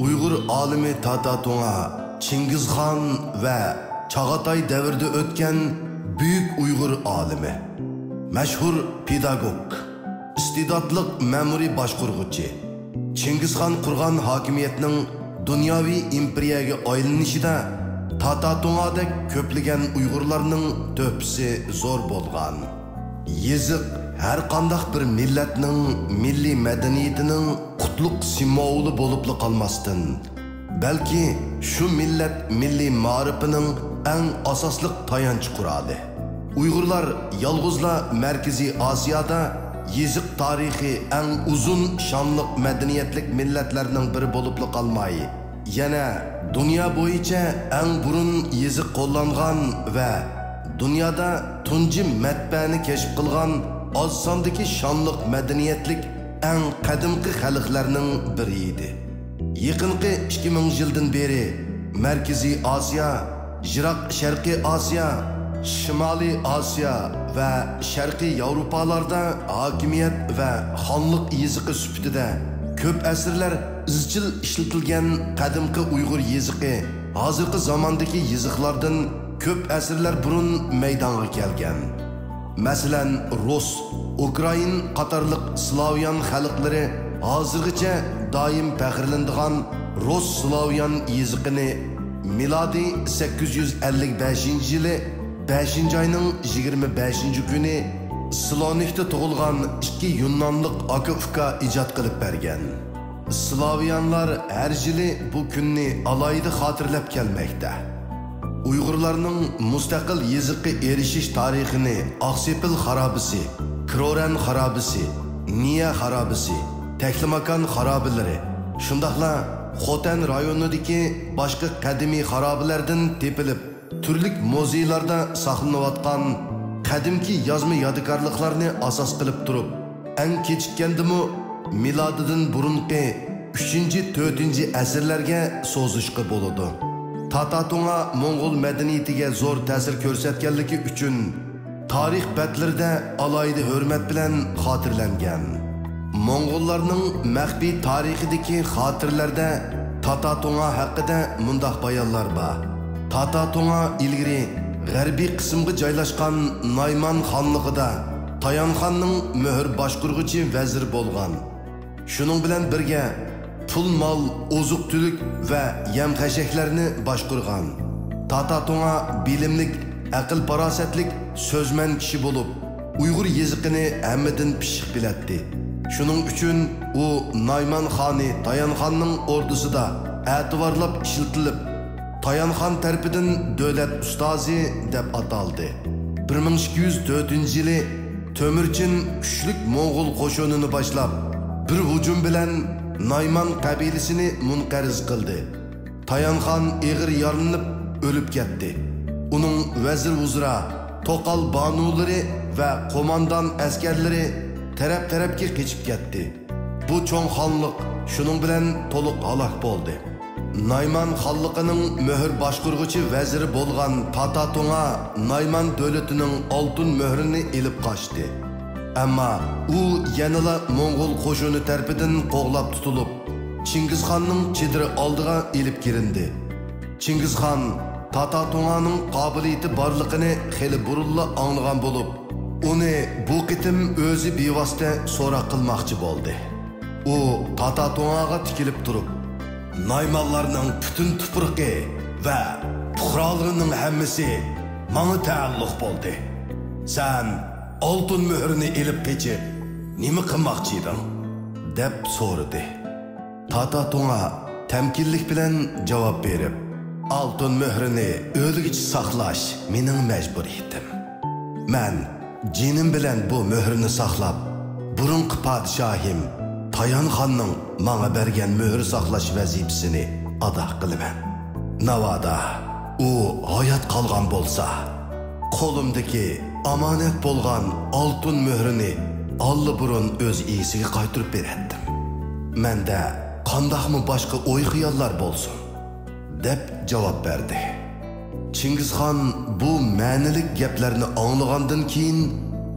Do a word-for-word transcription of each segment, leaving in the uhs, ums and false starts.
ئۇيغۇر ئالىمى تاتا تۇڭا چىڭگىزخان ۋە چاغاتاي دەۋرىدە ئۆتكەن بۈيۈك ئۇيغۇر ئالىمى، مەشھۇر پېداگوگ، ئىستېداتلىق مەمۇرىي باشقۇرغۇچى. چىڭگىزخان قۇرغان ھاكىمىيەتنىڭ دۇنياۋى ئىمپېرىيەگە ئايلىنىشىدا تاتا تۇڭادەك كۆپلىگەن ئۇيغۇرلارنىڭ تۆھپىسى زور بولغان. يېزىق ھەر قانداق بىر مىللەتنىڭ مىللىي مەدەنىيىتىنىڭ قۇتلۇق سىمۋولى بولۇپلا قالماستىن، بەلكى شۇ مىللەت مىللىي مائارىپىنىڭ ئەڭ ئاساسلىق تايانچ قورالى. ئۇيغۇرلار يالغۇزلا مەركىزىي ئاسىيادا يېزىق تارىخى ئەڭ ئۇزۇن شانلىق مەدەنىيەتلىك مىللەتلەرنىڭ بىرى بولۇپلا قالماي، يەنە دۇنيا بويىچە ئەڭ بۇرۇن يېزىق قوللانغان ۋە دۇنيادا تۇنجى مەتبەئەنى كەشىپ قىلغان ئاز ساندىكى شانلىق مەدەنىيەتلىك ئەڭ قەدىمكى خەلقلەرنىڭ بىرى ئىدى. يېقىنقى ئىككى مىڭ يىلدىن بېرى مەركىزىي ئاسىيا، يىراق شەرقىي ئاسىيا، شىمالىي ئاسىيا ۋە شەرقىي ياۋروپالاردا ھاكىمىيەت ۋە خانلىق يېزىقى سۈپىتىدە كۆپ ئەسىرلەر ئىزچىل ئىشلىتىلگەن قەدىمكى ئۇيغۇر يېزىقى ھازىرقى زاماندىكى يېزىقلاردىن كۆپ ئەسىرلەر بۇرۇن مەيدانغا كەلگەن. مەسىلەن، رۇس، ئۇكرائىن قاتارلىق سلاۋيان خەلقلىرى ھازىرغىچە دائىم پەخىرلىنىدىغان رۇس سلاۋيان يېزىقىنى مىلادىي سەككىز يۈز ئەللىك بەشىنچى يىلى بەشىنچى ئاينىڭ يىگىرمە بەشىنچى كۈنى سلونىكتا تۇغۇلغان ئىككى يۇننانلىق ئاكا-ئۇكا ئىجاد قىلىپ بەرگەن. سلاۋيانلار ھەر يىلى بۇ كۈننى ئالاھىدە خاتىرىلەپ كەلمەكتە. ئۇيغۇرلارنىڭ مۇستەقىل يېزىققا ئېرىشىش تارىخىنى ئاقسېپىل خارابىسى، كرورەن خارابىسى، نىيە خارابىسى، تەكلىماكان خارابىلىرى، شۇنداقلا خوتەن رايونىدىكى باشقا قەدىمىي خارابىلەردىن تېپىلىپ، تۈرلۈك مۇزېيلاردا ساقلىنىۋاتقان قەدىمكى يازما يادىكارلىقلارنى ئاساس قىلىپ تۇرۇپ، ئەڭ كېچىككەندىمۇ مىلادىدىن بۇرۇنقى ئۈچىنچى، تۆتىنچى ئەسىرلەرگە سوزۇشقا بولىدۇ. تاتا تۇڭا موڭغۇل مەدەنىيىتىگە زور تەسىر كۆرسەتكەنلىكى ئۈچۈن تارىخ بەتلىرىدە ئالاھىدە ھۆرمەت بىلەن خاتىرىلەنگەن. موڭغۇللارنىڭ مەخپىي تارىخىدىكى خاتىرىلەردە تاتا تۇڭا ھەققىدە مۇنداق بايانلار بار: تاتا تۇڭا ئىلگىرى غەربىي قىسىمغا جايلاشقان نايمان خانلىقىدا تايانخاننىڭ مۆھۈر باشقۇرغۇچى ۋەزىرى بولغان. شۇنىڭ بىلەن بىرگە، پۇل-مال، ئوزۇق-تۈلۈك ۋە يەم-خەشەكلەرنى باشقۇرغان. تاتا تۇڭا بىلىملىك، ئەقىل-پاراسەتلىك، سۆزمەن كىشى بولۇپ، ئۇيغۇر يېزىقىنى ھەممىدىن پىششىق بىلەتتى. شۇنىڭ ئۈچۈن ئۇ نايمان خانى تايانخاننىڭ ئوردىسىدا ئەتىۋارلاپ ئىشلىتىلىپ، تايانخان تەرىپىدىن دۆلەت ئۇستازى دەپ ئاتالدى. بىر مىڭ ئىككى يۈز تۆتىنچى يىلى تۆمۈرچىن كۈچلۈك موڭغۇل قوشۇنىنى باشلاپ، بىر ھۇجۇم بىلەن نايمان قەبىلىسىنى مۇنقەرز قىلدى. تايانخان ئېغىر يارىلىنىپ ئۆلۈپ كەتتى. ئۇنىڭ ۋەزىر-ۋۇزرا، توقال بانۇلىرى ۋە قوماندان ئەسكەرلىرى تەرەپ-تەرەپكە قېچىپ كەتتى. بۇ چوڭ خانلىق شۇنىڭ بىلەن تولۇق ھالاك بولدى. نايمان خانلىقىنىڭ مۆھۈر باشقۇرغۇچى ۋەزىرى بولغان تاتا تۇڭا نايمان دۆلىتىنىڭ ئالتۇن مۆھرىنى ئېلىپ قاچتى. ئەمما ئۇ يەنىلا موڭغۇل قوشۇنى تەرىپىدىن قوغلاپ تۇتۇلۇپ، چىڭگىزخاننىڭ چېدىرى ئالدىغا ئېلىپ كېلىندى. چىڭگىزخان تاتا تۇڭانىڭ قابىلىيىتى بارلىقىنى خېلى بۇرۇنلا ئاڭلىغان بولۇپ، ئۇنى بۇ قېتىم ئۆزى بىۋاسىتە سوراق قىلماقچى بولدى. ئۇ تاتا تۇڭاغا تىكىلىپ تۇرۇپ، نايمانلارنىڭ پۈتۈن تۇپرىقى ۋە پۇقرالىرىنىڭ ھەممىسى ماڭا تەئەللۇق بولدى. سەن ئالتۇن مۆھۈرنى ئېلىپ قېچىپ نېمە قىلماقچى ئىدىڭ؟ دەپ سورىدى. تاتا تۇڭا تەمكىنلىك بىلەن جاۋاب بېرىپ، ئالتۇن مۆھۈرنى ئۆلگۈچە ساقلاش مېنىڭ مەجبۇرىيىتىم. مەن جېنىم بىلەن بۇ مۆھۈرنى ساقلاپ، بۇرۇنقى پادىشاھىم تايانخاننىڭ ماڭا بەرگەن مۆھۈر ساقلاش ۋەزىپىسىنى ئادا قىلىمەن. ناۋادا ئۇ ھايات قالغان بولسا، قولۇمدىكى ئامانەت بولغان ئالتۇن مۆھۈرنى ئاللىبۇرۇن ئۆز ئىگىسىگە قايتۇرۇپ بېرەتتىم. مەندە قانداقمۇ باشقا ئوي-خىياللار بولسۇن؟ دەپ جاۋاب بەردى. چىڭگىزخان بۇ مەنىلىك گەپلەرنى ئاڭلىغاندىن كېيىن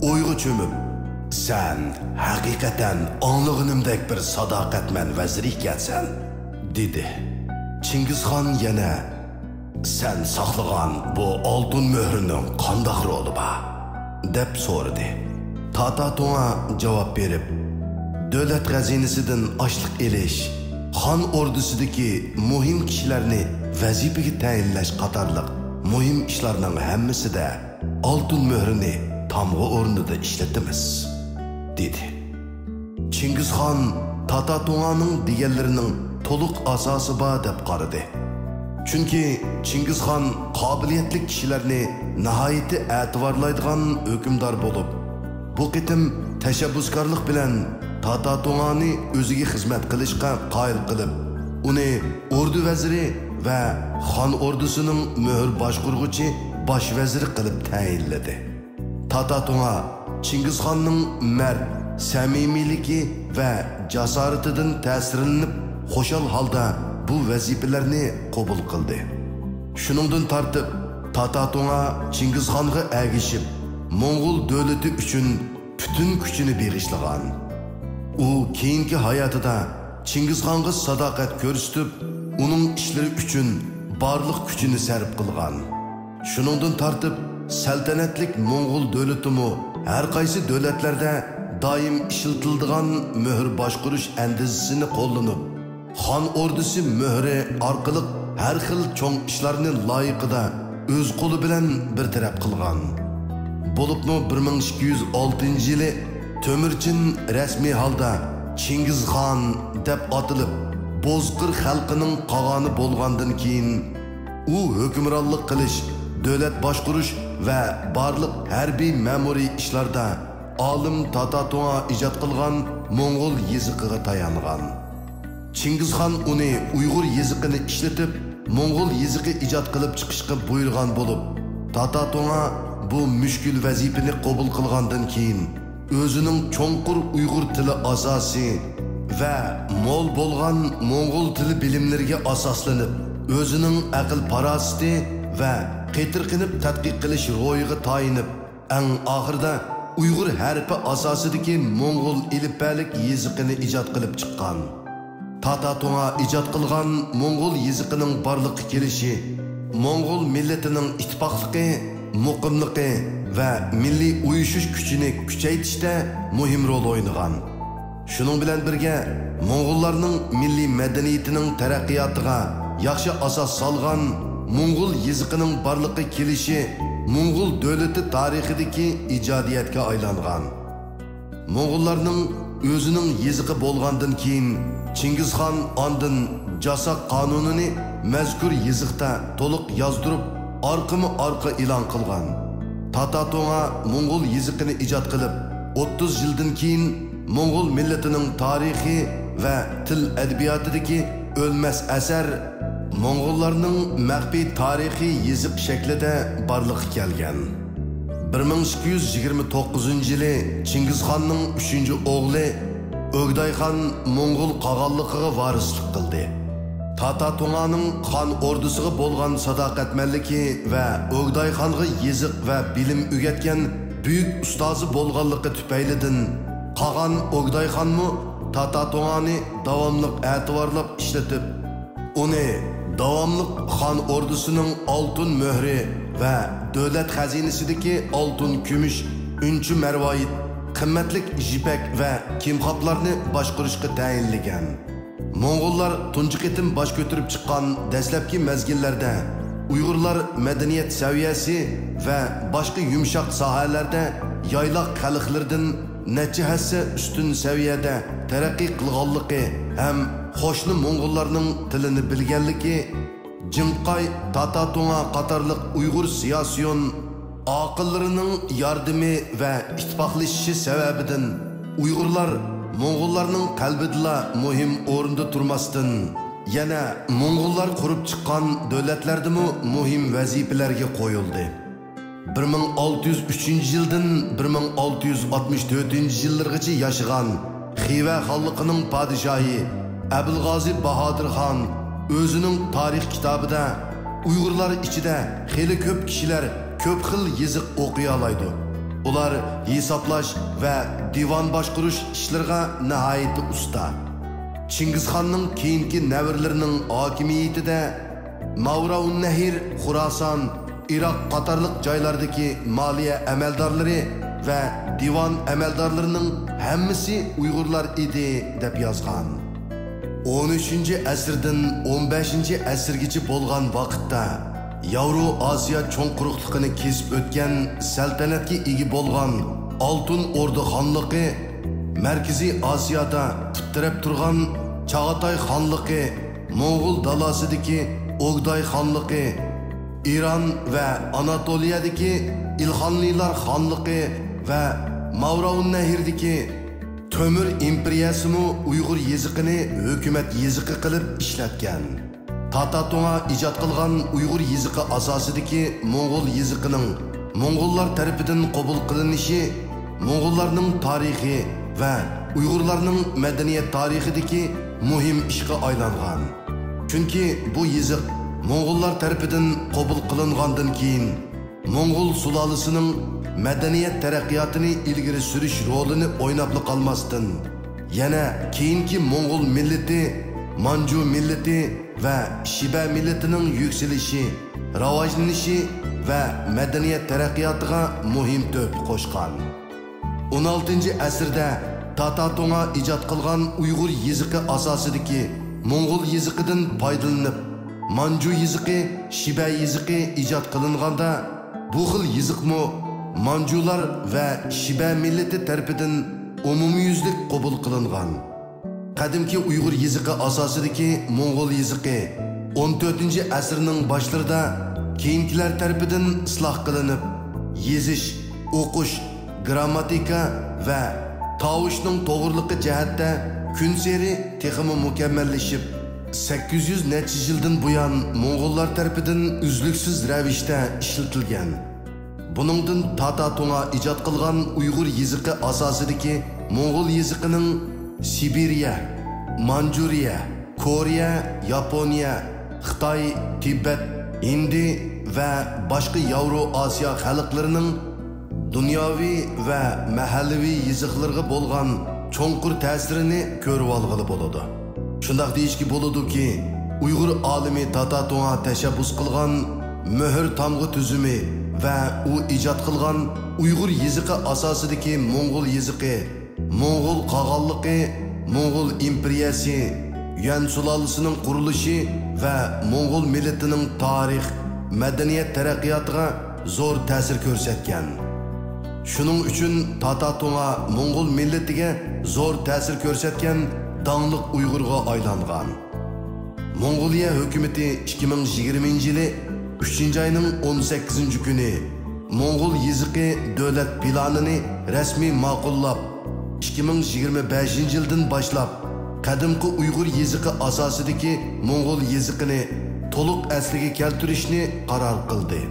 ئويغا چۆمۈپ، سەن ھەقىقەتەن ئاڭلىغىنىمدەك بىر ساداقەتمەن ۋەزىر ئىكەنسەن، دېدى. چىڭگىزخان يەنە، «سەن ساقلىغان بۇ ئالتۇن مۆھۈرنىڭ قانداق رولى بار؟» دەپ سورىدى. تاتا توڭا جاۋاب بېرىپ، «دۆلەت خەزىنىسىدىن ئاشلىق ئېلىش، خان ئوردىسىدىكى مۇھىم كىشىلەرنى ۋەزىپىگە تەيىنلەش قاتارلىق مۇھىم ئىشلارنىڭ ھەممىسىدە ئالتۇن مۆھۈرنى تامغا ئورنىدا ئىشلىتىمىز» دېدى. چىڭگىزخان تاتا توڭانىڭ دېگەنلىرىنىڭ تولۇق ئاساسى بار دەپ قارىدى. چۈنكى چىڭگىزخان قابىلىيەتلىك كىشىلەرنى ناھايىتى ئەتىۋارلايدىغان ھۆكۈمدار بولۇپ، بۇ قېتىم تەشەببۇسكارلىق بىلەن تاتا توڭانى ئۆزىگە خىزمەت قىلىشقا قايىل قىلىپ، ئۇنى ئوردۇ ۋەزىرى ۋە خان ئوردىسىنىڭ مۆھۈر باشقۇرغۇچى باش ۋەزىرى قىلىپ تەيىنلىدى. تاتا توڭا چىڭگىزخاننىڭ مەرد، سەمىمىيلىكى ۋە جاسارىتىدىن تەسىرلىنىپ، خۇشال ھالدا بۇ ۋەزىپىلەرنى قوبۇل قىلدى. شۇنىڭدىن تارتىپ، تاتا توڭا چىڭگىزخانغا ئەگىشىپ، موڭغۇل دۆلىتى ئۈچۈن پۈتۈن كۈچىنى بېغىشلىغان. ئۇ كېيىنكى ھاياتىدا چىڭگىزخانغا ساداقەت كۆرسىتىپ، ئۇنىڭ ئىشلىرى ئۈچۈن بارلىق كۈچىنى سەرپ قىلغان. شۇنىڭدىن تارتىپ، سەلتەنەتلىك موڭغۇل دۆلىتىمۇ ھەر قايسى دۆلەتلەردە دائىم ئىشلىتىلىدىغان مۆھۈر باشقۇرۇش ئەندىزىسىنى قوللىنىپ، خان ئوردىسى مۆھۈرى ئارقىلىق ھەر خىل چوڭ ئىشلارنى لايىقىدا ئۆز قولى بىلەن بىر تەرەپ قىلغان. بولۇپمۇ بىر مىڭ ئىككى يۈز ئالتىنچى يىلى تۆمۈرچىن رەسمىي ھالدا چىڭگىزخان دەپ ئاتىلىپ، بوزقىر خەلقىنىڭ قاغانى بولغاندىن كېيىن، ئۇ ھۆكۈمرانلىق قىلىش، دۆلەت باشقۇرۇش ۋە بارلىق ھەربىي مەمۇرىي ئىشلاردا ئالىم تاتا توڭا ئىجاد قىلغان موڭغۇل يېزىقىغا تايانغان. چىڭگىزخان ئۇنى ئۇيغۇر يېزىقىنى ئىشلىتىپ، موڭغۇل يېزىقى ئىجاد قىلىپ چىقىشقا بۇيرۇغان بولۇپ، تاتا توڭا بۇ مۈشكۈل ۋەزىپىنى قوبۇل قىلغاندىن كېيىن، ئۆزىنىڭ چوڭقۇر ئۇيغۇر تىلى ئاساسى ۋە مول بولغان موڭغۇل تىلى بىلىملىرىگە ئاساسلىنىپ، ئۆزىنىڭ ئەقىل-پاراسىتى ۋە قېتىرقىنىپ تەتقىق قىلىش روھىغا تايىنىپ، ئەڭ ئاخىرىدا ئۇيغۇر ھەرپى ئاساسىدىكى موڭغۇل ئېلىپبەلىك يېزىقىنى ئىجاد قىلىپ چىققان. تاتا توڭا ئىجاد قىلغان موڭغۇل يېزىقىنىڭ بارلىققا كېلىشى موڭغۇل مىللىتىنىڭ ئىتتىپاقلىقى، مۇقىملىقى ۋە مىللىي ئۇيۇشۇش كۈچىنى كۈچەيتىشتە مۇھىم رول ئوينىغان. شۇنىڭ بىلەن بىرگە، موڭغۇللارنىڭ مىللىي مەدەنىيىتىنىڭ تەرەققىياتىغا ياخشى ئاساس سالغان موڭغۇل يېزىقىنىڭ بارلىققا كېلىشى موڭغۇل دۆلىتى تارىخىدىكى ئىجادىيەتكە ئايلانغان. موڭغۇللارنىڭ ئۆزىنىڭ يېزىقى بولغاندىن كېيىن، چىڭگىزخان ئاندىن جاساق قانۇنىنى مەزكۇر يېزىقتا تولۇق يازدۇرۇپ، ئارقىمۇ ئارقا ئېلان قىلغان. تاتا توڭا موڭغۇل يېزىقىنى ئىجاد قىلىپ، ئوتتۇز يىلدىن كېيىن موڭغۇل مىللىتىنىڭ تارىخى ۋە تىل ئەدەبىياتىدىكى ئۆلمەس ئەسەر، موڭغۇللارنىڭ مەخپىي تارىخىي يېزىق شەكلىدە بارلىققا كەلگەن. بىر مىڭ ئىككى يۈز يىگىرمە توققۇزىنچى يىلى چىڭگىزخاننىڭ ئۈچىنچى ئوغلى ئۆگدايخان موڭغۇل قاغانلىقىغا ۋارىسلىق قىلدى. تاتا توڭانىڭ خان ئوردىسىغا بولغان ساداقەتمەنلىكى ۋە ئۆگدايخانغا يېزىق ۋە بىلىم ئۆگەتكەن بۈيۈك ئۇستازى بولغانلىقى تۈپەيلىدىن، قاغان ئۆگدايخانمۇ تاتا توڭانى داۋاملىق ئەتىۋارلاپ ئىشلىتىپ، ئۇنى داۋاملىق خان ئوردىسىنىڭ ئالتۇن مۆھرى ۋە دۆلەت خەزىنىسىدىكى ئالتۇن، كۈمۈش، ئۈنچە مەرۋايىت، قىممەتلىك يىپەك ۋە كىمخاپلارنى باشقۇرۇشقا تەيىنلىگەن. موڭغۇللار تۇنجى قېتىم باش كۆتۈرۈپ چىققان دەسلەپكى مەزگىللەردە ئۇيغۇرلار مەدەنىيەت سەۋىيەسى ۋە باشقا يۇمشاق ساھەلەردە يايلاق خەلقلىرىدىن نەچچە ھەسسە ئۈستۈن سەۋىيەدە تەرەققىي قىلغانلىقى ھەم قوشنا موڭغۇللارنىڭ تىلىنى بىلگەنلىكى، جىڭقاي، تاتا توڭا قاتارلىق ئۇيغۇر سىياسىيون ئاقىللىرىنىڭ ياردىمى ۋە ئىتتىپاقلىشىشى سەۋەبىدىن، ئۇيغۇرلار موڭغۇللارنىڭ قەلبىدىلا مۇھىم ئورۇندا تۇرماستىن، يەنە موڭغۇللار قۇرۇپ چىققان دۆلەتلەردىمۇ مۇھىم ۋەزىپىلەرگە قويۇلدى. بىر مىڭ ئالتە يۈز ئۈچىنچى يىلدىن بىر مىڭ ئالتە يۈز ئاتمىش تۆتىنچى يىللىرىغىچە ياشىغان خىۋە خانلىقىنىڭ پادىشاھى ئەبۇلغازى باھادىر خان ئۆزىنىڭ تارىخ كىتابىدا، ئۇيغۇرلار ئىچىدە خېلى كۆپ كىشىلەر كۆپ خىل يېزىق ئوقۇيالايدۇ. ئۇلار ھېسابلاش ۋە دىۋان باشقۇرۇش ئىشلىرىغا ناھايىتى ئۇستا. چىڭگىزخاننىڭ كېيىنكى نەۋرىلىرىنىڭ ھاكىمىيىتىدە ماۋراۋۇننەھر، خۇراسان، ئىراق قاتارلىق جايلاردىكى مالىيە ئەمەلدارلىرى ۋە دىۋان ئەمەلدارلىرىنىڭ ھەممىسى ئۇيغۇرلار ئىدى، دەپ يازغان. ئون ئۈچىنچى ئەسىردىن ئون بەشىنچى ئەسىرگىچە بولغان ۋاقىتتا، ياۋرو ئاسىيا چوڭ قۇرۇقلۇقىنى كېسىپ ئۆتكەن، سەلتەنەتكە ئىگە بولغان ئالتۇن ئوردا خانلىقى، مەركىزىي ئاسىيادا پۇت تىرەپ تۇرغان چاغاتاي خانلىقى، موڭغۇل دالاسىدىكى ئوگداي خانلىقى، ئىران ۋە ئاناتولىيەدىكى ئىلخانلىلار خانلىقى ۋە ماۋراۋۇننەھردىكى تۆمۈر ئىمپېرىيەسىمۇ ئۇيغۇر يېزىقىنى ھۆكۈمەت يېزىقى قىلىپ ئىشلەتكەن. تاتا تۇڭا ئىجاد قىلغان ئۇيغۇر يېزىقى ئاساسىدىكى موڭغۇل يېزىقىنىڭ موڭغۇللار تەرىپىدىن قوبۇل قىلىنىشى موڭغۇللارنىڭ تارىخى ۋە ئۇيغۇرلارنىڭ مەدەنىيەت تارىخىدىكى مۇھىم ئىشقا ئايلانغان. چۈنكى بۇ يېزىق موڭغۇللار تەرىپىدىن قوبۇل قىلىنغاندىن كېيىن، موڭغۇل سۇلالىسىنىڭ مەدەنىيەت تەرەققىياتىنى ئىلگىرى سۈرۈش رولىنى ئويناپلا قالماستىن، يەنە كېيىنكى موڭغۇل مىللىتى، مانجۇ مىللىتى ۋە شىبە مىللىتىنىڭ يۈكسىلىشى، راۋاجلىنىشى ۋە مەدەنىيەت تەرەققىياتىغا مۇھىم تۆھپە قوشقان. ئون ئالتىنچى ئەسىردە تاتا تۇڭا ئىجاد قىلغان ئۇيغۇر يېزىقى ئاساسىدىكى موڭغۇل يېزىقىدىن پايدىلىنىپ، مانجۇ يېزىقى، شىبە يېزىقى ئىجاد قىلىنغاندا، بۇ خىل يېزىقمۇ مانجۇلار ۋە شىبە مىللىتى تەرىپىدىن ئومۇميۈزلۈك قوبۇل قىلىنغان. قەدىمكى ئۇيغۇر يېزىقى ئاساسىدىكى موڭغۇل يېزىقى ئون تۆتىنچى ئەسىرنىڭ باشلىرىدا كېيىنكىلەر تەرىپىدىن ئىسلاھ قىلىنىپ، يېزىش، ئوقۇش، گىرامماتىكا ۋە تاۋۇشنىڭ توغرىلىقى جەھەتتە كۈنسېرى تېخىمۇ مۇكەممەللىشىپ، سەككىز يۈز نەچچە يىلدىن بۇيان موڭغۇللار تەرىپىدىن ئۈزلۈكسىز رەۋىشتە ئىشلىتىلگەن. بۇنىڭدىن تاتا تۇڭا ئىجاد قىلغان ئۇيغۇر يېزىقى ئاساسىدىكى موڭغۇل يېزىقىنىڭ سىبىرىيە، مانجۇرىيە، كورېيە، ياپونىيە، خىتاي، تىبەت، ھىندى ۋە باشقا ياۋرو ئاسىيا خەلقلىرىنىڭ دۇنياۋى ۋە مەھەللىۋى يېزىقلىرىغا بولغان چوڭقۇر تەسىرىنى كۆرۈۋالغىلى بولىدۇ. شۇنداق دېيىشكە بولىدۇكى، ئۇيغۇر ئالىمى تاتا تۇڭا تەشەببۇس قىلغان مۆھۈر تامغا تۈزۈمى ۋە ئۇ ئىجاد قىلغان ئۇيغۇر يېزىقى ئاساسىدىكى موڭغۇل يېزىقى، موڭغۇل قاغانلىقى، موڭغۇل ئىمپېرىيەسى، يۈەن سۇلالىسىنىڭ قۇرۇلۇشى ۋە موڭغۇل مىللىتىنىڭ تارىخ، مەدەنىيەت تەرەققىياتىغا زور تەسىر كۆرسەتكەن. شۇنىڭ ئۈچۈن تاتا تۇڭا موڭغۇل مىللىتىگە زور تەسىر كۆرسەتكەن داڭلىق ئۇيغۇرغا ئايلانغان. موڭغۇلىيە ھۆكۈمىتى ئىككى مىڭ يىگىرمىنچى يىلى ئۈچىنچى ئاينىڭ ئون سەككىزىنچى كۈنى موڭغۇل يېزىقى دۆلەت پىلانىنى رەسمىي ماقۇللاپ، ئىككى مىڭ يىگىرمە بەشىنچى يىلدىن باشلاپ قەدىمكى ئۇيغۇر يېزىقى ئاساسىدىكى موڭغۇل يېزىقىنى تولۇق ئەسلىگە كەلتۈرۈشنى قارار قىلدى.